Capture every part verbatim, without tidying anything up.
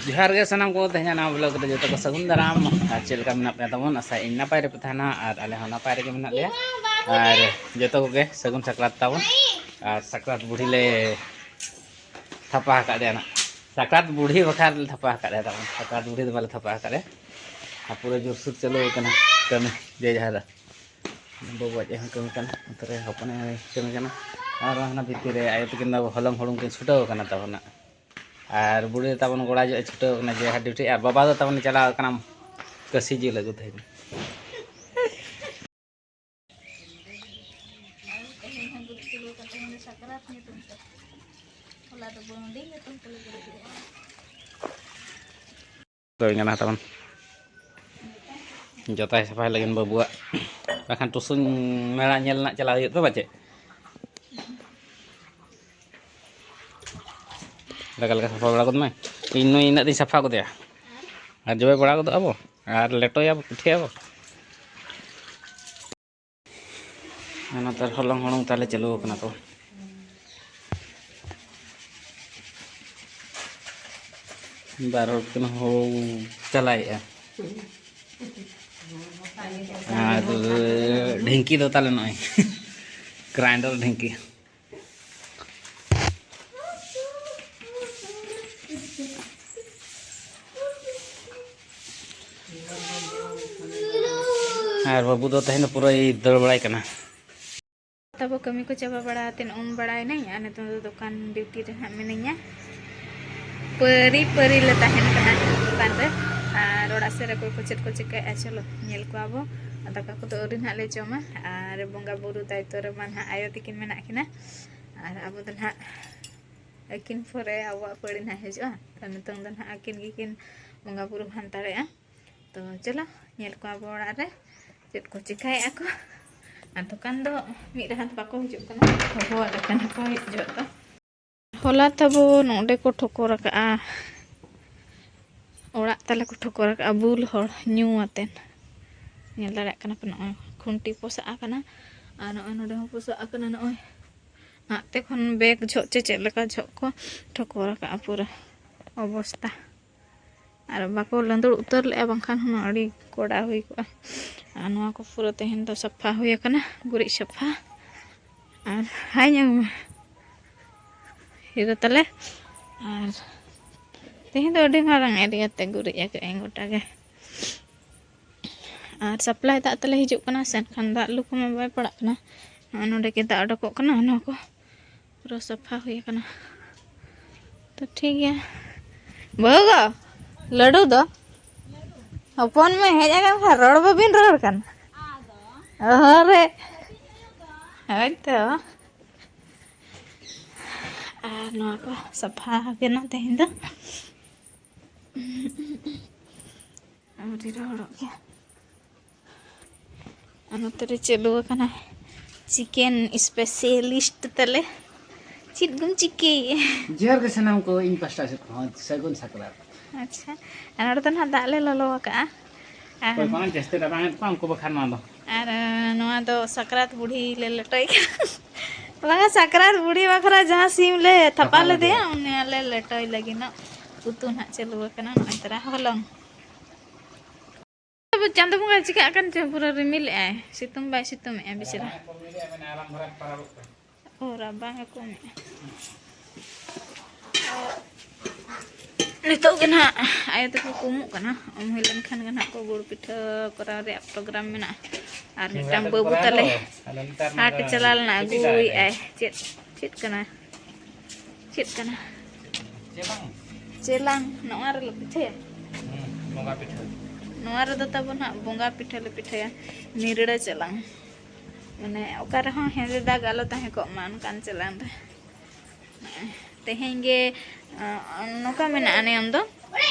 ᱡᱚᱦᱟᱨ ᱜᱮ ᱥᱟᱱᱟᱢ ᱠᱚ, ᱛᱮᱦᱮᱧᱟᱜ ᱱᱟᱣᱟ ᱵᱞᱚᱜ ᱨᱮ ᱡᱚᱛᱚ ᱠᱚ ᱥᱟᱹᱜᱩᱱ ᱫᱟᱨᱟᱢ᱾ ᱟᱨ ᱪᱮᱫ ᱞᱮᱠᱟ ᱢᱮᱱᱟᱜ ᱯᱮᱭᱟ ᱛᱟᱵᱚᱱ? ᱟᱥᱟᱭᱟᱹᱧ ᱱᱟᱯᱟᱭ ᱨᱮᱯᱮ ᱛᱟᱦᱮᱱᱟ, ᱟᱨ ᱟᱞᱮ ᱦᱚᱸ ᱱᱟᱯᱟᱭ ᱨᱮᱜᱮ ᱢᱮᱱᱟᱜ ᱞᱮᱭᱟ᱾ ᱟᱨ ᱡᱚᱛᱚ ᱠᱚᱜᱮ ᱥᱟᱹᱜᱩᱱ ᱥᱟᱠᱨᱟᱛ ᱛᱟᱵᱚᱱ᱾ ᱟᱨ ᱥᱟᱠᱨᱟᱛ ᱵᱩᱲᱦᱤ ᱞᱮ ᱛᱷᱟᱯᱟ ᱟᱠᱟᱫᱮᱭᱟ ᱱᱟᱜ᱾ ᱥᱟᱠᱨᱟᱛ ᱵᱩᱲᱦᱤ ᱵᱟᱠᱷᱨᱟ ᱞᱮ ᱛᱷᱟᱯᱟ ᱟᱠᱟᱫᱮᱭᱟ ᱛᱟᱵᱚᱱ, ᱥᱟᱠᱨᱟᱛ ᱵᱩᱲᱦᱤ ᱫᱚ ᱵᱟᱞᱮ ᱛᱷᱟᱯᱟ ᱟᱠᱟᱫᱮᱭᱟ᱾ ᱟᱨ ᱯᱩᱨᱟᱹ ᱡᱳᱨᱥᱳᱨ ᱪᱟᱹᱞᱩ ᱟᱠᱟᱱᱟ ᱠᱟᱹᱢᱤ, ᱡᱮ ᱡᱟᱦᱟᱸ ᱫᱚ᱾ ᱵᱟᱹᱵᱩ ᱟᱡ ᱦᱚᱸ ᱠᱟᱹᱢᱤ ᱠᱟᱱᱟ, ᱱᱚᱛᱮ ᱨᱮ ᱦᱚᱯᱚᱱ ᱮ ᱠᱟᱹᱢᱤ ᱠᱟᱱᱟ᱾ ᱟᱨ ᱦᱟᱱᱟ ᱵᱷᱤᱛᱤᱨ ᱨᱮ ᱟᱭᱳ ᱛᱟᱹᱠᱤᱱ ᱫᱚ ᱦᱚᱞᱚᱝ ᱦᱩᱲᱩᱝ ᱠᱤᱱ ᱪᱷᱩᱴᱟᱹᱣ ᱟᱠᱟᱱᱟ ᱛᱟᱵᱚᱱᱟ᱾ ᱟᱨ ᱵᱩᱲᱦᱤ ᱛᱟᱵᱚᱱ ᱜᱚᱲᱟ ᱡᱚᱜ ᱮ ᱪᱷᱩᱴᱟᱹᱣ ᱟᱠᱟᱱᱟ ᱡᱮ ᱦᱟᱸᱰ ᱰᱤᱭᱩᱴᱤ, ᱟᱨ ᱵᱟᱵᱟ ᱫᱚ ᱛᱟᱵᱚᱱ ᱪᱟᱞᱟᱣ ᱟᱠᱟᱱᱟ ᱠᱟᱹᱥᱤ ᱡᱤᱞ ᱟᱹᱜᱩ ᱛᱮᱦᱮᱧ᱾ ᱦᱚᱞᱟ ᱫᱚ ᱵᱚᱱ ᱦᱩᱰᱤᱧ ᱧᱩᱛᱩᱢ ᱛᱮᱞᱮ ᱜᱩᱨᱤᱡᱚᱜᱼᱟ᱾ ᱦᱩᱭ ᱠᱟᱱᱟ ᱛᱟᱵᱚᱱ᱾ ᱡᱚᱛᱟᱭ ᱥᱟᱯᱷᱟᱭ ᱞᱟᱹᱜᱤᱫ ᱵᱟᱹᱵᱩᱣᱟᱜ, ᱵᱟᱠᱷᱟᱱ ᱴᱩᱥᱩᱱ ᱢᱮᱞᱟ ᱧᱮᱞ ᱨᱮᱱᱟᱜ ᱪᱟᱞᱟᱣ ᱦᱩᱭᱩᱜ ᱛᱚ ᱯᱟᱪᱮᱫ᱾ ᱞᱮᱠᱟ ᱞᱮᱠᱟ ᱥᱟᱯᱷᱟ ᱵᱟᱲᱟ ᱜᱚᱫ ᱢᱮ᱾ ᱤᱧ ᱱᱩᱭ ᱤᱱᱟᱹᱜ ᱫᱤᱱ ᱥᱟᱯᱷᱟ ᱜᱚᱫᱮᱭᱟ᱾ ᱟᱨ ᱡᱚᱵᱮ ᱵᱟᱲᱟ ᱜᱚᱫᱚᱜ ᱟᱵᱚ᱾ ᱟᱨ ᱞᱮᱴᱚᱭᱟᱵᱚ, ᱯᱤᱴᱷᱟᱹᱭᱟᱵᱚ᱾ ᱟᱨ ᱱᱚᱛᱮ ᱦᱚᱞᱚᱝ ᱦᱩᱲᱩᱝ ᱛᱟᱞᱮ ᱪᱟᱹᱞᱩ ᱟᱠᱟᱱᱟ ᱛᱚ᱾ ᱵᱟᱨ ᱦᱚᱲ ᱠᱤᱱ ᱦᱩᱲᱩᱝ ᱪᱟᱞᱟᱭᱮᱜᱼᱟ᱾ ᱟᱨ ᱰᱷᱤᱝᱠᱤ ᱫᱚ ᱛᱟᱞᱮ ᱱᱚᱜᱼᱚᱭ ᱜᱨᱟᱭᱤᱱᱰᱟᱨ ᱰᱷᱤᱝᱠᱤ᱾ ᱟᱨ ᱵᱟᱹᱵᱩ ᱫᱚ ᱛᱮᱦᱮᱧ ᱫᱚ ᱯᱩᱨᱟᱹᱭ ᱫᱟᱹᱲ ᱵᱟᱲᱟᱭ ᱠᱟᱱᱟ᱾ ᱛᱟᱵᱚ ᱠᱟᱹᱢᱤ ᱠᱚ ᱪᱟᱵᱟ ᱵᱟᱲᱟ ᱠᱟᱛᱮᱫ ᱩᱢ ᱵᱟᱲᱟᱭᱮᱱᱟᱹᱧ, ᱟᱨ ᱱᱤᱛᱚᱝ ᱫᱚ ᱫᱚᱠᱟᱱ ᱰᱤᱭᱩᱴᱤ ᱨᱮ ᱦᱟᱸᱜ ᱢᱤᱱᱟᱹᱧᱟ᱾ ᱯᱟᱹᱨᱤ ᱯᱟᱹᱨᱤ ᱞᱮ ᱛᱟᱦᱮᱱ ᱠᱟᱱᱟ ᱫᱚᱠᱟᱱ ᱨᱮ, ᱟᱨ ᱚᱲᱟᱜ ᱥᱮᱫ ᱨᱮ ᱚᱠᱚᱭ ᱠᱚ ᱪᱮᱫ ᱠᱚ ᱪᱤᱠᱟᱹᱭᱮᱫᱼᱟ, ᱪᱚᱞᱚ ᱧᱮᱞ ᱠᱚᱣᱟ ᱵᱚ᱾ ᱟᱨ ᱫᱟᱠᱟ ᱠᱚᱫᱚ ᱟᱹᱣᱨᱤ ᱱᱟᱦᱟᱜ ᱞᱮ ᱡᱚᱢᱟ, ᱟᱨ ᱵᱚᱸᱜᱟ ᱵᱩᱨᱩ ᱫᱟᱭᱤᱛᱛᱚ ᱨᱮᱢᱟ ᱱᱟᱦᱟᱜ ᱟᱭᱳ ᱛᱟᱹᱠᱤᱱ ᱢᱮᱱᱟᱜ ᱠᱤᱱᱟ, ᱟᱨ ᱟᱵᱚ ᱫᱚ ᱱᱟᱦᱟᱜ ᱟᱹᱠᱤᱱ ᱯᱚᱨᱮ ᱟᱵᱚᱣᱟᱜ ᱯᱟᱹᱲᱤ ᱱᱟᱦᱟᱜ ᱦᱤᱡᱩᱜᱼᱟ᱾ ᱛᱚ ᱱᱤᱛᱚᱝ ᱫᱚ ᱱᱟᱦᱟᱜ ᱟᱹᱠᱤᱱ ᱜᱮᱠᱤᱱ ᱵᱚᱸᱜᱟ ᱵᱩᱨᱩ ᱦᱟᱱᱛᱟᱲᱮᱜᱼᱟ᱾ ᱛᱚ ᱪᱚᱞᱚ ᱧᱮᱞ ᱠᱚᱣᱟ ᱵᱚ ᱚᱲᱟᱜ ᱨᱮ ᱪᱮᱫ ᱠᱚ ᱪᱤᱠᱟᱹᱭᱮᱫᱼᱟ ᱠᱚ᱾ ᱟᱨ ᱫᱚᱠᱟᱱ ᱫᱚ ᱢᱤᱫ ᱨᱟᱦᱟ ᱫᱚ ᱵᱟᱠᱚ ᱦᱤᱡᱩᱜ ᱠᱟᱱᱟ, ᱦᱚᱦᱚᱣᱟᱞᱮ ᱠᱟᱱᱟ ᱠᱚ ᱦᱮᱡ ᱡᱚᱦᱚᱜ ᱫᱚ᱾ ᱦᱚᱞᱟ ᱛᱟᱵᱚ ᱱᱚᱰᱮ ᱠᱚ ᱴᱷᱚᱠᱚᱨ ᱟᱠᱟᱜᱼᱟ, ᱚᱲᱟᱜ ᱛᱟᱞᱮ ᱠᱚ ᱴᱷᱚᱠᱚᱨ ᱟᱠᱟᱜᱼᱟ ᱵᱩᱞ ᱦᱚᱲ ᱧᱩ ᱟᱛᱮᱱ᱾ ᱧᱮᱞ ᱫᱟᱲᱮᱭᱟᱜ ᱠᱟᱱᱟ ᱯᱮ, ᱱᱚᱜᱼᱚᱭ ᱠᱷᱩᱱᱴᱤ ᱯᱚᱥᱟᱜ ᱟᱠᱟᱱᱟ, ᱟᱨ ᱱᱚᱜᱼᱚᱭ ᱱᱚᱰᱮ ᱦᱚᱸ ᱯᱚᱥᱟᱜ ᱟᱠᱟᱱᱟ᱾ ᱱᱚᱜᱼᱚᱭ ᱱᱟᱛᱮ ᱠᱷᱚᱱ ᱵᱮᱜᱽ ᱡᱷᱚᱜ ᱪᱮ ᱪᱮᱫ ᱞᱮᱠᱟ ᱡᱷᱚᱜ ᱠᱚ ᱴᱷᱚᱠᱚᱨ ᱟᱠᱟᱜᱼᱟ ᱯᱩᱨᱟᱹ ᱚᱵᱚᱥᱛᱟ᱾ ᱟᱨ ᱵᱟᱠᱚ ᱞᱟᱹᱫᱩᱲ ᱩᱛᱟᱹᱨ ᱞᱮᱫᱼᱟ, ᱵᱟᱝᱠᱷᱟᱱ ᱦᱩᱱᱟᱹᱝ ᱟᱹᱰᱤ ᱠᱚᱰᱟ ᱦᱩᱭ ᱠᱚᱜᱼᱟ᱾ ᱟᱨ ᱱᱚᱣᱟ ᱠᱚ ᱯᱩᱨᱟᱹ ᱛᱮᱦᱮᱧ ᱫᱚ ᱥᱟᱯᱷᱟ ᱦᱩᱭ ᱟᱠᱟᱱᱟ, ᱜᱩᱨᱤᱡ ᱥᱟᱯᱷᱟ᱾ ᱟᱨ ᱦᱟᱭ ᱧᱮᱞ ᱢᱮ, ᱦᱤᱨᱟᱹ ᱛᱟᱞᱮ᱾ ᱟᱨ ᱛᱮᱦᱮᱧ ᱫᱚ ᱟᱹᱰᱤ ᱢᱟᱨᱟᱝ ᱮᱨᱤᱭᱟ ᱛᱮ ᱜᱩᱨᱤᱡ ᱟᱠᱟᱫ ᱟᱹᱧ ᱜᱚᱴᱟ ᱜᱮ᱾ ᱟᱨ ᱥᱟᱯᱞᱟᱭ ᱫᱟᱜ ᱛᱟᱞᱮ ᱦᱤᱡᱩᱜ ᱠᱟᱱᱟ ᱥᱮ, ᱮᱱᱠᱷᱟᱱ ᱫᱟᱜ ᱞᱩ ᱠᱚᱢᱟ ᱵᱟᱭ ᱯᱟᱲᱟᱜ ᱠᱟᱱᱟ᱾ ᱱᱚᱜᱼᱚᱭ ᱱᱚᱸᱰᱮ ᱜᱮ ᱫᱟᱜ ᱚᱰᱚᱠᱚᱜ ᱠᱟᱱᱟ, ᱱᱚᱣᱟ ᱠᱚ ᱯᱩᱨᱟᱹ ᱥᱟᱯᱷᱟ ᱦᱩᱭ ᱟᱠᱟᱱᱟ᱾ ᱛᱚ ᱴᱷᱤᱠ ᱜᱮᱭᱟ᱾ ᱵᱟᱹᱦᱩ ᱜᱚ, ᱞᱟᱹᱰᱩ ᱫᱚ ᱦᱚᱯᱚᱱ ᱢᱮ ᱦᱮᱡ ᱟᱠᱟᱱ ᱠᱷᱟᱱ ᱨᱚᱲ ᱵᱟᱹᱵᱤᱱ ᱨᱚᱲ ᱠᱟᱱᱟ᱾ ᱚᱦᱚ ᱨᱮ᱾ ᱦᱳᱭ ᱛᱚ᱾ ᱟᱨ ᱱᱚᱣᱟ ᱠᱚ ᱥᱟᱯᱷᱟ ᱠᱟᱱᱟ ᱛᱮᱦᱮᱧ ᱫᱚ᱾ ᱟᱹᱣᱨᱤ ᱨᱚᱦᱚᱲᱚᱜ ᱜᱮᱭᱟ᱾ ᱟᱨ ᱱᱚᱛᱮ ᱨᱮ ᱪᱟᱹᱞᱩ ᱟᱠᱟᱱᱟ ᱪᱤᱠᱮᱱ ᱥᱯᱮᱥᱟᱞᱤᱥᱴ ᱛᱟᱞᱮ᱾ ᱪᱮᱫ ᱠᱚᱢ ᱪᱤᱠᱟᱹᱭᱮᱫᱼᱟ? ᱡᱚᱦᱟᱨ ᱜᱮ ᱥᱟᱱᱟᱢ ᱠᱚ, ᱤᱧ ᱯᱟᱥᱴᱟ ᱥᱮᱫ ᱠᱷᱚᱱ ᱥᱟᱹᱜᱩᱱ ᱥᱟᱠᱨᱟᱛ᱾ ᱟᱪᱪᱷᱟ, ᱟᱨ ᱱᱚᱰᱮ ᱫᱚ ᱱᱟᱦᱟᱜ ᱫᱟᱜ ᱞᱮ ᱞᱚᱞᱚ ᱟᱠᱟᱜᱼᱟ᱾ ᱟᱨ ᱚᱠᱚᱭ ᱠᱚ ᱡᱟᱹᱥᱛᱤ ᱨᱟᱵᱟᱝ ᱮᱫ ᱠᱚᱣᱟ ᱩᱱᱠᱩ ᱵᱟᱠᱷᱨᱟ ᱱᱚᱣᱟ ᱫᱚ᱾ ᱟᱨ, ᱟᱸ, ᱱᱚᱣᱟ ᱫᱚ ᱥᱟᱠᱨᱟᱛ ᱵᱩᱲᱦᱤ ᱞᱮ ᱞᱮᱴᱚᱭ ᱠᱟᱱᱟ᱾ ᱵᱟᱝᱟ, ᱥᱟᱠᱨᱟᱛ ᱵᱩᱲᱦᱤ ᱵᱟᱠᱷᱨᱟ ᱡᱟᱦᱟᱸ ᱥᱤᱢ ᱞᱮ ᱛᱷᱟᱯᱟ ᱛᱷᱟᱯᱟ ᱞᱮᱫᱮᱭᱟ, ᱞᱮᱫᱮᱭᱟ᱾ ᱩᱱᱤ ᱟᱞᱮ ᱞᱮᱴᱚᱭ ᱞᱟᱹᱜᱤᱫ ᱱᱟᱜ ᱩᱛᱩ ᱱᱟᱜ ᱪᱟᱹᱞᱩ ᱟᱠᱟᱱᱟ᱾ ᱱᱚᱜᱼᱚᱭ ᱛᱟᱨᱟ ᱦᱚᱞᱚᱝ᱾ ᱪᱟᱸᱫᱚ ᱵᱚᱸᱜᱟ ᱪᱤᱠᱟᱹᱜ ᱠᱟᱱ ᱪᱚ, ᱯᱩᱨᱟᱹ ᱨᱤᱢᱤᱞ ᱮᱜᱼᱟᱭ, ᱥᱤᱛᱩᱝ ᱵᱟᱭ ᱥᱤᱛᱩᱝ ᱮᱜᱼᱟ ᱵᱮᱪᱟᱨᱟ᱾ ᱟᱨᱟᱢ ᱫᱷᱟᱨᱟ ᱯᱟᱨᱟᱵᱚᱜ ᱠᱟᱱᱟ᱾ ᱚ, ᱨᱟᱵᱟᱝ ᱮ ᱠᱚᱢ ᱮᱜᱼᱟ᱾ ᱱᱤᱛᱚᱜ ᱜᱮ ᱱᱟᱦᱟᱜ ᱟᱭᱳ ᱛᱟᱠᱚ ᱠᱚ ᱩᱢᱩᱜ ᱠᱟᱱᱟ᱾ ᱩᱢ ᱦᱩᱭ ᱞᱮᱱᱠᱷᱟᱱ ᱜᱮ ᱱᱟᱦᱟᱜ ᱠᱚ ᱜᱩᱲ ᱯᱤᱴᱷᱟᱹ ᱠᱚᱨᱟᱣ ᱨᱮᱭᱟᱜ ᱯᱨᱳᱜᱨᱟᱢ ᱢᱮᱱᱟᱜᱼᱟ᱾ ᱟᱨ ᱢᱤᱫᱴᱟᱝ ᱵᱟᱹᱵᱩ ᱛᱟᱞᱮ ᱦᱟᱴ ᱮ ᱪᱟᱞᱟᱣ ᱞᱮᱱᱟ, ᱟᱹᱜᱩᱭᱮᱫᱼᱟᱭ᱾ ᱪᱮᱫ, ᱪᱮᱫ ᱠᱟᱱᱟ? ᱪᱮᱫ ᱠᱟᱱᱟ? ᱪᱮᱞᱟᱝ᱾ ᱪᱮᱞᱟᱝ, ᱱᱚᱣᱟ ᱨᱮᱞᱮ ᱯᱤᱴᱷᱟᱹᱭᱟ᱾ ᱦᱩᱸ, ᱵᱚᱸᱜᱟ ᱯᱤᱴᱷᱟᱹ᱾ ᱱᱚᱣᱟ ᱨᱮᱫᱚ ᱛᱟᱵᱚᱱ ᱦᱟᱸᱜ ᱵᱚᱸᱜᱟ ᱯᱤᱴᱷᱟᱹ ᱞᱮ ᱯᱤᱴᱷᱟᱹᱭᱟ, ᱱᱤᱨᱲᱟᱹ ᱪᱮᱞᱟᱝ᱾ ᱢᱟᱱᱮ ᱚᱠᱟ ᱨᱮᱦᱚᱸ ᱦᱮᱸᱫᱮ ᱫᱟᱜᱽ ᱟᱞᱚ ᱛᱟᱦᱮᱸ ᱠᱚᱜ ᱢᱟ ᱚᱱᱠᱟᱱ ᱪᱮᱞᱟᱝ ᱨᱮ᱾ ᱛᱮᱦᱮᱧ ᱜᱮ, ᱟᱸ, ᱱᱚᱝᱠᱟ ᱢᱮᱱᱟᱜᱼᱟ ᱱᱤᱭᱚᱢ ᱫᱚ,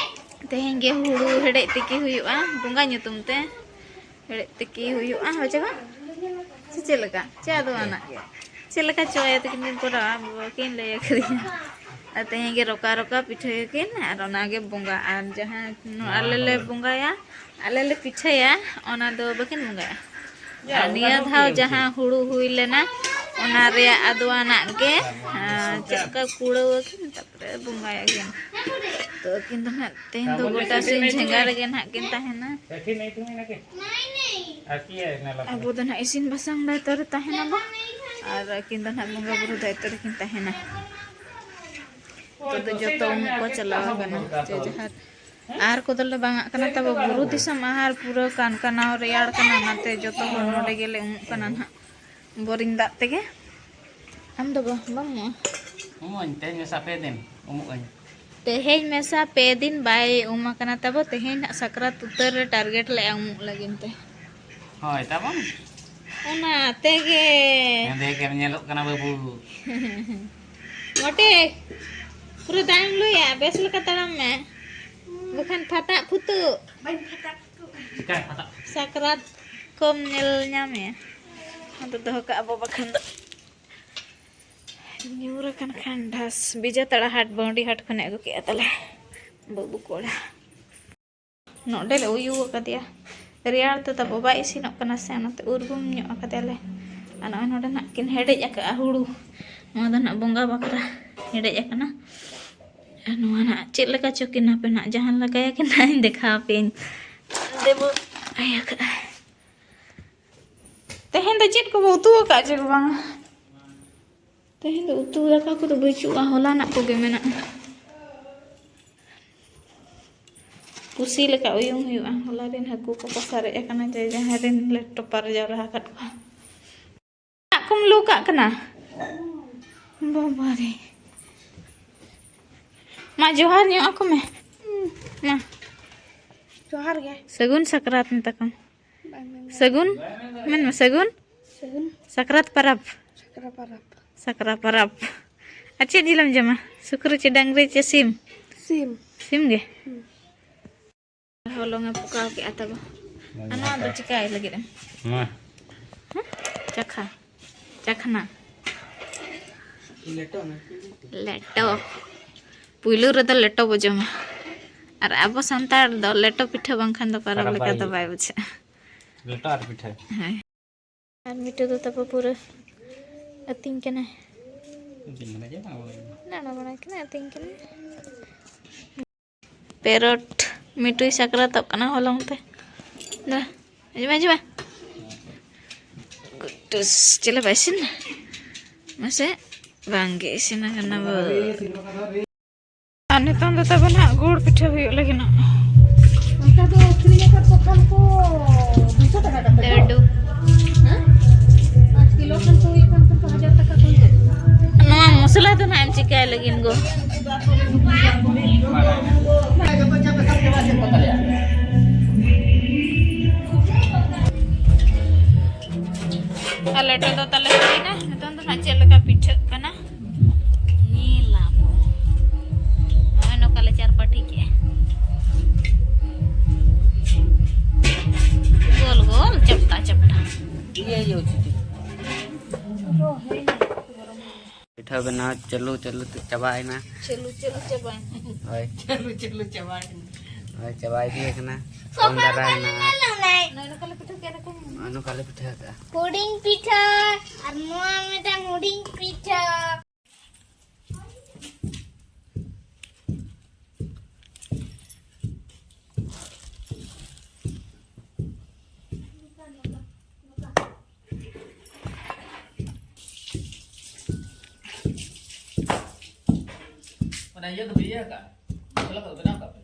ᱛᱮᱦᱮᱧ ᱜᱮ ᱦᱩᱲᱩ ᱦᱮᱰᱮᱡ ᱛᱤᱠᱤ ᱦᱩᱭᱩᱜᱼᱟ ᱵᱚᱸᱜᱟ ᱧᱩᱛᱩᱢ ᱛᱮ᱾ ᱦᱮᱲᱮᱡ ᱛᱤᱠᱤ ᱦᱩᱭᱩᱜᱼᱟ, ᱦᱳᱭ ᱪᱮ ᱵᱟᱝ? ᱥᱮ ᱪᱮᱫ ᱞᱮᱠᱟ? ᱪᱮ ᱟᱫᱚ ᱟᱱᱟᱜ ᱜᱮ? ᱪᱮᱫ ᱞᱮᱠᱟ ᱪᱚ ᱟᱭᱳ ᱛᱟᱹᱠᱤᱱ ᱠᱤᱱ ᱠᱚᱨᱟᱣᱟ, ᱵᱟᱵᱟ ᱠᱤᱱ ᱞᱟᱹᱭ ᱟᱠᱟᱫᱤᱧᱟ᱾ ᱟᱨ ᱛᱮᱦᱮᱧ ᱜᱮ ᱨᱚᱠᱟ ᱨᱚᱠᱟ ᱯᱤᱴᱷᱟᱹᱭᱟᱠᱤᱱ ᱟᱨ ᱚᱱᱟ ᱜᱮ ᱵᱚᱸᱜᱟ᱾ ᱟᱨ ᱡᱟᱦᱟᱸ ᱱᱚᱣᱟ ᱟᱞᱮ ᱞᱮ ᱦᱳᱭ᱾ ᱵᱚᱸᱜᱟᱭᱟ, ᱟᱞᱮ ᱞᱮ ᱯᱤᱴᱷᱟᱹᱭᱟ, ᱚᱱᱟ ᱫᱚ ᱵᱟᱹᱠᱤᱱ ᱵᱚᱸᱜᱟᱭᱟ᱾ ᱡᱟ, ᱟᱨ ᱚᱱᱠᱟ ᱱᱤᱭᱟᱹ ᱫᱚ ᱫᱷᱟᱣ ᱵᱟᱹᱠᱤᱱ ᱡᱟᱦᱟᱸ ᱯᱤᱴᱷᱟᱹᱭᱟ᱾ ᱦᱩᱲᱩ ᱦᱩᱭ ᱞᱮᱱᱟ, ᱚᱱᱟ ᱨᱮᱭᱟᱜ ᱟᱫᱣᱟᱱᱟᱜ ᱜᱮ, ᱟᱨ ᱪᱮᱫ ᱞᱮᱠᱟ ᱠᱩᱲᱟᱹᱣ ᱟᱹᱠᱤᱱ, ᱛᱟᱨᱯᱚᱨᱮ ᱵᱚᱸᱜᱟᱭᱟᱠᱤᱱ᱾ ᱛᱚ ᱟᱹᱠᱤᱱ ᱫᱚ ᱱᱟᱦᱟᱜ ᱛᱮᱦᱮᱧ ᱫᱚ ᱜᱚᱴᱟ ᱥᱤᱧ ᱡᱷᱮᱸᱜᱟ ᱨᱮᱜᱮ ᱱᱟᱦᱟᱜ ᱠᱤᱱ ᱛᱟᱦᱮᱱᱟ᱾ ᱟᱵᱚ ᱫᱚ ᱱᱟᱦᱟᱜ ᱤᱥᱤᱱ ᱵᱟᱥᱟᱝ ᱫᱟᱭᱤᱛᱛᱚ ᱨᱮ ᱛᱟᱦᱮᱱᱟᱵᱚ, ᱟᱨ ᱟᱹᱠᱤᱱ ᱫᱚ ᱱᱟᱦᱟᱜ ᱵᱚᱸᱜᱟ ᱵᱩᱨᱩ ᱫᱟᱭᱤᱛᱛᱚ ᱨᱮᱠᱤᱱ ᱛᱟᱦᱮᱱᱟ᱾ ᱱᱤᱛᱚᱜ ᱫᱚ ᱡᱚᱛᱚ ᱩᱢᱩᱜ ᱠᱚ ᱪᱟᱞᱟᱣ ᱟᱠᱟᱱᱟ, ᱡᱮ ᱡᱟᱦᱟᱨ᱾ ᱟᱦᱟᱨ ᱠᱚᱫᱚᱞᱮ ᱵᱟᱝ ᱟᱜ ᱠᱟᱱᱟ, ᱛᱟᱵᱚ ᱵᱩᱨᱩ ᱫᱤᱥᱚᱢ ᱟᱦᱟᱨ ᱯᱩᱨᱟᱹ ᱠᱟᱱᱠᱟᱱᱟᱣ ᱨᱮᱭᱟᱲ ᱠᱟᱱᱟ, ᱚᱱᱟᱛᱮ ᱡᱚᱛᱚ ᱦᱚᱲ ᱱᱚᱰᱮ ᱜᱮᱞᱮ ᱩᱢᱩᱜ ᱠᱟᱱᱟ ᱱᱟᱦᱟᱜ, ᱵᱳᱨᱤᱝ ᱫᱟᱜ ᱛᱮᱜᱮ᱾ ᱟᱢ ᱫᱚ ᱵᱟ-, ᱵᱟᱢ ᱩᱢᱩᱜᱼᱟ? ᱩᱢᱩᱜ ᱟᱹᱧ, ᱛᱮᱦᱮᱧ ᱢᱮᱥᱟ ᱯᱮ ᱫᱤᱱ ᱩᱢᱩᱜ ᱟᱹᱧ᱾ ᱛᱮᱦᱮᱧ ᱢᱮᱥᱟ ᱯᱮ ᱫᱤᱱ ᱵᱟᱭ ᱩᱢ ᱟᱠᱟᱱᱟ ᱛᱟᱵᱚ, ᱛᱮᱦᱮᱧ ᱱᱟᱦᱟᱜ ᱥᱟᱠᱨᱟᱛ ᱩᱛᱟᱹᱨ ᱨᱮ ᱴᱟᱨᱜᱮᱴ ᱞᱮᱜᱼᱟ ᱩᱢᱩᱜ ᱞᱟᱹᱜᱤᱫ ᱛᱮ᱾ ᱦᱳᱭ ᱛᱟᱵᱚᱱ᱾ ᱚᱱᱟ ᱛᱮᱜᱮ᱾ ᱦᱮᱸᱫᱮ ᱜᱮᱢ ᱧᱮᱞᱚᱜ ᱠᱟᱱᱟ ᱵᱟᱹᱵᱩ᱾ ᱢᱚᱴᱮ, ᱯᱩᱨᱟᱹ ᱫᱟᱜ ᱮᱢ ᱞᱩᱭᱟ, ᱵᱮᱥ ᱞᱮᱠᱟ ᱛᱟᱲᱟᱢ ᱢᱮ, ᱵᱟᱠᱷᱟᱱ ᱯᱷᱟᱴᱟᱜ ᱯᱷᱩᱛᱩᱜ᱾ ᱵᱟᱹᱧ ᱯᱷᱟᱴᱟᱜ ᱯᱷᱩᱛᱩᱜ᱾ ᱪᱤᱠᱟᱹᱭ ᱯᱷᱟᱴᱟᱜ? ᱥᱟᱠᱨᱟᱛ ᱠᱚᱢ ᱧᱮᱞ ᱧᱟᱢᱮᱭᱟ᱾ ᱟᱫᱚ ᱫᱚᱦᱚ ᱠᱟᱜᱼᱟ ᱵᱚ ᱵᱟᱠᱷᱟᱱ ᱫᱚ᱾ ᱧᱩᱨ ᱟᱠᱟᱱ ᱠᱷᱟᱱ ᱰᱷᱟᱥ᱾ ᱵᱤᱡᱟᱹᱛᱟᱲᱟ ᱦᱟᱴ, ᱵᱟᱹᱣᱰᱤ ᱦᱟᱴ ᱠᱷᱚᱱᱮ ᱟᱹᱜᱩ ᱠᱮᱜᱼᱟ ᱛᱟᱞᱮ ᱵᱟᱹᱵᱩ ᱠᱚᱲᱟ᱾ ᱱᱚᱰᱮ ᱞᱮ ᱩᱭᱩ ᱟᱠᱟᱫᱮᱭᱟ᱾ ᱨᱮᱭᱟᱲ ᱛᱮ ᱛᱟᱵᱚ ᱵᱟᱭ ᱤᱥᱤᱱᱚᱜ ᱠᱟᱱᱟ ᱥᱮ, ᱚᱱᱟᱛᱮ ᱩᱨᱜᱩᱢ ᱧᱚᱜ ᱟᱠᱟᱫᱮᱭᱟᱞᱮ᱾ ᱟᱨ ᱱᱚᱜᱼᱚᱭ ᱱᱚᱰᱮ ᱱᱟᱜ ᱠᱤᱱ ᱦᱮᱰᱮᱡ ᱟᱠᱟᱫᱼᱟ ᱦᱩᱲᱩ᱾ ᱱᱚᱣᱟ ᱫᱚ ᱱᱟᱜ ᱵᱚᱸᱜᱟ ᱵᱟᱠᱷᱨᱟ ᱦᱮᱰᱮᱡ ᱟᱠᱟᱱᱟ᱾ ᱟᱨ ᱱᱚᱣᱟ ᱱᱟᱜ ᱪᱮᱫ ᱞᱮᱠᱟ ᱪᱚ ᱠᱤᱱ ᱦᱟᱯᱮ ᱱᱟᱜ ᱡᱟᱦᱟᱸ ᱞᱮᱠᱟᱭᱟ ᱠᱤᱱ ᱱᱟᱜ ᱤᱧ ᱫᱮᱠᱷᱟᱣ ᱟᱯᱮᱭᱟᱹᱧ᱾ ᱫᱮᱵᱚ ᱤᱭᱟᱹ ᱠᱟᱜᱼᱟ᱾ ᱛᱮᱦᱮᱧ ᱫᱚ ᱪᱮᱫ ᱠᱚᱵᱚ ᱩᱛᱩ ᱟᱠᱟᱫ ᱪᱮ ᱵᱟᱝᱟ? ᱛᱮᱦᱮᱧ ᱫᱚ ᱩᱛᱩ ᱫᱟᱠᱟ ᱠᱚᱫᱚ ᱵᱟᱹᱪᱩᱜᱼᱟ, ᱦᱚᱞᱟᱱᱟᱜ ᱠᱚᱜᱮ ᱢᱮᱱᱟᱜᱼᱟ᱾ ᱠᱩᱥᱤ ᱞᱮᱠᱟ ᱩᱭᱩᱝ ᱦᱩᱭᱩᱜᱼᱟ᱾ ᱦᱚᱞᱟ ᱨᱮᱱ ᱦᱟᱹᱠᱩ ᱠᱚᱠᱚ ᱥᱟᱨᱮᱡ ᱟᱠᱟᱱᱟ, ᱡᱮ ᱡᱟᱦᱟᱸᱭ ᱨᱮᱱ ᱞᱮ ᱴᱚᱯᱟᱨ ᱡᱟᱣᱨᱟ ᱟᱠᱟᱫ ᱠᱚᱣᱟ᱾ ᱫᱟᱜ ᱠᱚᱢ ᱞᱩ ᱠᱟᱜ ᱠᱟᱱᱟ? ᱵᱟᱵᱟ ᱨᱮ᱾ ᱢᱟ ᱡᱚᱦᱟᱨ ᱧᱚᱜ ᱟᱠᱚ ᱢᱮ᱾ ᱢᱟ᱾ ᱡᱚᱦᱟᱨ ᱜᱮ᱾ ᱥᱟᱹᱜᱩᱱ ᱥᱟᱠᱨᱟᱛ ᱢᱮᱛᱟ ᱠᱚᱢ᱾ ᱵᱟᱝ, ᱵᱟᱝ, ᱵᱟᱝ᱾ ᱥᱟᱹᱜᱩᱱ? ᱢᱮᱱ ᱢᱮ ᱥᱟᱹᱜᱩᱱ᱾ ᱥᱟᱹᱜᱩᱱ᱾ ᱥᱟᱠᱨᱟᱛ ᱯᱟᱨᱟᱵᱽ᱾ ᱥᱟᱠᱨᱟᱛ ᱯᱟᱨᱟᱵᱽ᱾ ᱥᱟᱠᱨᱟᱛ ᱯᱟᱨᱟᱵᱽ᱾ ᱟᱨ ᱪᱮᱫ ᱡᱤᱞᱮᱢ ᱡᱚᱢᱟ? ᱥᱩᱠᱨᱤ ᱪᱮ ᱰᱟᱝᱨᱤ ᱪᱮ ᱥᱤᱢ? ᱥᱤᱢ᱾ ᱥᱤᱢ ᱜᱮ? ᱦᱩᱸ᱾ ᱦᱚᱞᱚᱝ ᱮ ᱯᱚᱠᱟᱣ ᱠᱮᱜᱼᱟ ᱛᱟᱵᱚ᱾ ᱟᱨ ᱱᱚᱣᱟ ᱫᱚ ᱪᱤᱠᱟᱭ ᱞᱟᱹᱜᱤᱫ ᱮᱢ? ᱢᱟ᱾ ᱦᱮᱸ? ᱪᱟᱠᱷᱟ᱾ ᱪᱟᱠᱷᱱᱟ᱾ ᱞᱮᱴᱚ᱾ ᱯᱩᱭᱞᱩ ᱨᱮᱫᱚ ᱞᱮᱴᱚ ᱵᱚ ᱡᱚᱢᱟ᱾ ᱟᱨ ᱟᱵᱚ ᱥᱟᱱᱛᱟᱲ ᱫᱚ ᱞᱮᱴᱚ ᱯᱤᱴᱷᱟᱹ ᱵᱟᱝᱠᱷᱟᱱ ᱫᱚ ᱯᱟᱨᱟᱵᱽ ᱯᱟᱨᱟᱵᱽ ᱞᱮᱠᱟ ᱵᱟᱭ ᱫᱚ ᱦᱩᱭᱩᱜᱼᱟ᱾ ᱵᱟᱭ ᱵᱩᱡᱷᱟᱹᱜᱼᱟ᱾ ᱞᱮᱴᱚ ᱟᱨ ᱯᱤᱴᱷᱟᱹ᱾ ᱦᱳᱭ᱾ ᱟᱨ ᱢᱤᱴᱷᱩ ᱫᱚ ᱛᱟᱵᱚ ᱯᱩᱨᱟᱹ ᱟᱹᱛᱤᱧ ᱠᱟᱱᱟᱭ᱾ ᱫᱟᱬᱟ ᱵᱟᱲᱟᱭ ᱠᱟᱱᱟᱭ, ᱟᱹᱛᱤᱧ ᱠᱟᱱᱟᱭ᱾ ᱯᱮᱨᱚᱴ ᱢᱤᱴᱩᱭ ᱥᱟᱠᱨᱟᱛᱚᱜ ᱠᱟᱱᱟ ᱦᱚᱞᱚᱝ ᱛᱮ᱾ ᱫᱟ, ᱦᱤᱡᱩᱜ ᱢᱮ, ᱦᱤᱡᱩᱜ ᱢᱮ᱾ ᱠᱩᱴᱩᱥ, ᱪᱮᱫ ᱞᱮᱠᱟ ᱤᱥᱤᱱ ᱱᱟ? ᱢᱟᱥᱮ, ᱵᱟᱝ ᱜᱮ ᱤᱥᱤᱱ ᱟᱠᱟᱱᱟ ᱵᱚ᱾ ᱟᱨ ᱱᱤᱛᱚᱝ ᱫᱚ ᱛᱟᱵᱚᱱ ᱦᱟᱸᱜ ᱜᱩᱲ ᱯᱤᱴᱷᱟᱹ ᱦᱩᱭᱩᱜ ᱞᱟᱹᱜᱤᱫ ᱦᱟᱸᱜ᱾ ᱚᱱᱠᱟ ᱫᱚ ᱟᱹᱠᱷᱨᱤᱧ ᱟᱠᱟᱫ ᱠᱚ ᱠᱷᱟᱱ ᱠᱚ ᱫᱩᱥᱚ ᱴᱟᱠᱟ ᱠᱟᱛᱮ ᱫᱚ᱾ ᱞᱟᱹᱰᱩ᱾ ᱦᱮᱸ? ᱯᱟᱸᱪ ᱠᱤᱞᱳ ᱠᱷᱟᱱ ᱠᱚ ᱦᱩᱭᱩᱜ ᱠᱷᱟᱱ ᱠᱚ ᱦᱟᱡᱟᱨ ᱴᱟᱠᱟ ᱠᱚ ᱦᱩᱭᱩᱜᱼᱟ᱾ ᱱᱚᱣᱟ ᱢᱚᱥᱞᱟ ᱫᱚ ᱱᱟᱦᱟᱜ ᱮᱢ ᱪᱤᱠᱟᱹᱭ ᱞᱟᱹᱜᱤᱫ ᱜᱚ? ᱟᱨ ᱞᱮᱴᱚ ᱫᱚ ᱛᱟᱞᱮ ᱦᱩᱭᱱᱟ᱾ ᱱᱤᱛᱚᱝ ᱫᱚ ᱱᱟᱦᱟᱜ ᱪᱮᱫ ᱞᱮᱠᱟ ᱯᱤᱴᱷᱟᱹᱜ ᱠᱟᱱᱟ? ᱧᱮᱞᱟᱵᱚ᱾ ᱱᱚᱜᱼᱚᱭ ᱱᱚᱝᱠᱟ ᱞᱮ ᱪᱟᱨᱯᱟᱴᱤ ᱠᱮᱜᱼᱟ᱾ ᱜᱳᱞ ᱜᱳᱞ, ᱪᱟᱯᱴᱟ ᱪᱟᱯᱴᱟ᱾ ᱤᱭᱟᱹ, ᱤᱭᱟᱹ, ᱪᱷᱩᱴᱤ᱾ ᱯᱤᱴᱷᱟᱹ ᱵᱮᱱᱟᱣ ᱪᱟᱹᱞᱩ, ᱪᱟᱹᱞᱩ ᱛᱮ ᱪᱟᱵᱟᱭᱮᱱᱟ᱾ ᱪᱟᱹᱞᱩ, ᱪᱟᱹᱞᱩ ᱪᱟᱵᱟᱭᱮᱱᱟ᱾ ᱦᱳᱭ᱾ ᱪᱟᱹᱞᱩ, ᱪᱟᱹᱞᱩ ᱪᱟᱵᱟᱭᱮᱱᱟ᱾ ᱦᱳᱭ, ᱪᱟᱵᱟ ᱤᱫᱤ ᱟᱠᱟᱱᱟ᱾ ᱠᱚᱢ ᱫᱷᱟᱨᱟ ᱦᱮᱱᱟᱜᱼᱟ᱾ ᱱᱚᱜᱼᱚᱭ ᱱᱚᱝᱠᱟ ᱞᱮ ᱯᱤᱴᱷᱟᱹ ᱠᱮᱫᱟ ᱠᱚ᱾ ᱱᱚᱜᱼᱚᱭ ᱱᱚᱝᱠᱟ ᱞᱮ ᱯᱤᱴᱷᱟᱹ ᱟᱠᱟᱫᱼᱟ᱾ ᱦᱩᱰᱤᱧ ᱯᱤᱴᱷᱟᱹ ᱟᱨ ᱱᱚᱣᱟ ᱢᱤᱫᱴᱟᱝ ᱦᱩᱰᱤᱧ ᱯᱤᱴᱷᱟᱹ᱾ ᱚᱱᱟ ᱤᱭᱟᱹ ᱫᱚᱯᱮ ᱤᱭᱟᱹ ᱟᱠᱟᱫᱼᱟ? ᱢᱚᱥᱞᱟ ᱠᱚᱫᱚ ᱵᱮᱱᱟᱣ ᱟᱠᱟᱫ ᱯᱮ?